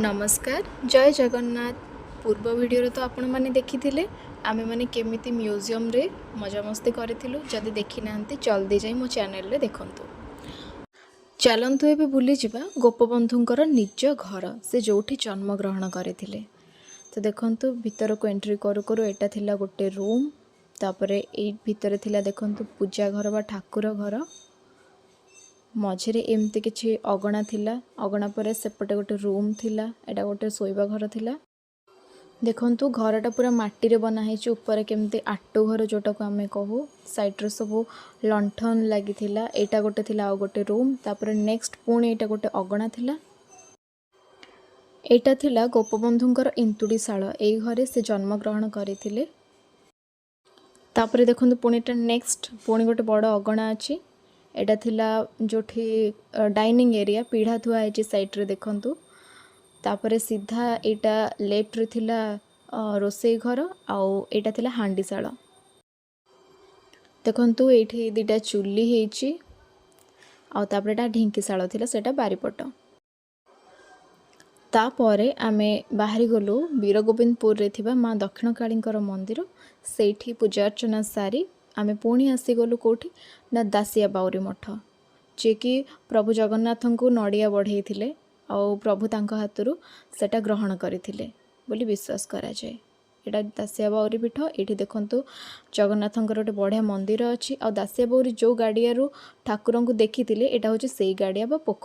ନମସ୍କାର, ଜୟ ଜଗନ୍ନାଥ। ପୂର୍ବ ଭିଡ଼ିଓରେ ତ ଆପଣମାନେ ଦେଖିଥିଲେ ଆମେମାନେ କେମିତି ମ୍ୟୁଜିୟମରେ ମଜାମସ୍ତି କରିଥିଲୁ। ଯଦି ଦେଖିନାହାନ୍ତି, ଜଲ୍ଦି ଯାଇ ମୋ ଚ୍ୟାନେଲରେ ଦେଖନ୍ତୁ। ଚାଲନ୍ତୁ, ଏବେ ବୁଲିଯିବା ଗୋପବନ୍ଧୁଙ୍କର ନିଜ ଘର, ସେ ଯେଉଁଠି ଜନ୍ମଗ୍ରହଣ କରିଥିଲେ। ତ ଦେଖନ୍ତୁ, ଭିତରକୁ ଏଣ୍ଟ୍ରି କରୁ କରୁ ଏଇଟା ଥିଲା ଗୋଟେ ରୁମ୍। ତାପରେ ଏଇ ଭିତରେ ଥିଲା, ଦେଖନ୍ତୁ, ପୂଜା ଘର ବା ଠାକୁର ଘର। ମଝିରେ ଏମିତି କିଛି ଅଗଣା ଥିଲା। ଅଗଣା ପରେ ସେପଟେ ଗୋଟେ ରୁମ୍ ଥିଲା। ଏଇଟା ଗୋଟେ ଶୋଇବା ଘର ଥିଲା। ଦେଖନ୍ତୁ, ଘରଟା ପୁରା ମାଟିରେ ବନା ହେଇଛି। ଉପରେ କେମିତି ଆଟୁ ଘର ଯେଉଁଟାକୁ ଆମେ କହୁ, ସାଇଡ଼୍ରେ ସବୁ ଲଣ୍ଠନ ଲାଗିଥିଲା। ଏଇଟା ଗୋଟେ ଥିଲା ଆଉ ଗୋଟେ ରୁମ୍। ତାପରେ ନେକ୍ସଟ ପୁଣି ଏଇଟା ଗୋଟେ ଅଗଣା ଥିଲା। ଏଇଟା ଥିଲା ଗୋପବନ୍ଧୁଙ୍କର ଏନ୍ତୁଡ଼ିଶାଳ। ଏଇ ଘରେ ସେ ଜନ୍ମଗ୍ରହଣ କରିଥିଲେ। ତାପରେ ଦେଖନ୍ତୁ, ପୁଣି ଏଇଟା ନେକ୍ସଟ ପୁଣି ଗୋଟେ ବଡ଼ ଅଗଣା ଅଛି। ଏଇଟା ଥିଲା ଯେଉଁଠି ଡାଇନିଂ ଏରିଆ। ପିଢ଼ା ଥୁଆ ହେଇଛି ସାଇଡ଼୍ରେ, ଦେଖନ୍ତୁ। ତାପରେ ସିଧା ଏଇଟା ଲେଫ୍ଟରେ ଥିଲା ରୋଷେଇ ଘର ଆଉ ଏଇଟା ଥିଲା ହାଣ୍ଡିଶାଳ। ଦେଖନ୍ତୁ, ଏଇଠି ଦୁଇଟା ଚୁଲି ହେଇଛି। ଆଉ ତାପରେ ଏଇଟା ଢିଙ୍କିଶାଳ ଥିଲା, ସେଇଟା ବାରିପଟ। ତାପରେ ଆମେ ବାହାରି ଗଲୁ ବୀରଗୋବିନ୍ଦପୁରରେ ଥିବା ମା ଦକ୍ଷିଣକାଳୀଙ୍କର ମନ୍ଦିର। ସେଇଠି ପୂଜା ଅର୍ଚ୍ଚନା ସାରି ଆମେ ପୁଣି ଆସିଗଲୁ କେଉଁଠି ନା ଦାସିଆ ବାଉରୀ ମଠ, ଯିଏକି ପ୍ରଭୁ ଜଗନ୍ନାଥଙ୍କୁ ନଡ଼ିଆ ବଢ଼େଇଥିଲେ ଆଉ ପ୍ରଭୁ ତାଙ୍କ ହାତରୁ ସେଟା ଗ୍ରହଣ କରିଥିଲେ ବୋଲି ବିଶ୍ୱାସ କରାଯାଏ। ଏଇଟା ଦାସିଆ ବାଉରୀ ପୀଠ। ଏଇଠି ଦେଖନ୍ତୁ, ଜଗନ୍ନାଥଙ୍କର ଗୋଟେ ବଢ଼ିଆ ମନ୍ଦିର ଅଛି। ଆଉ ଦାସିଆ ବାଉରୀ ଯେଉଁ ଗାଡ଼ିଆରୁ ଠାକୁରଙ୍କୁ ଦେଖିଥିଲେ, ଏଇଟା ହେଉଛି ସେଇ ଗାଡ଼ିଆ ବା ପୋଖରୀ।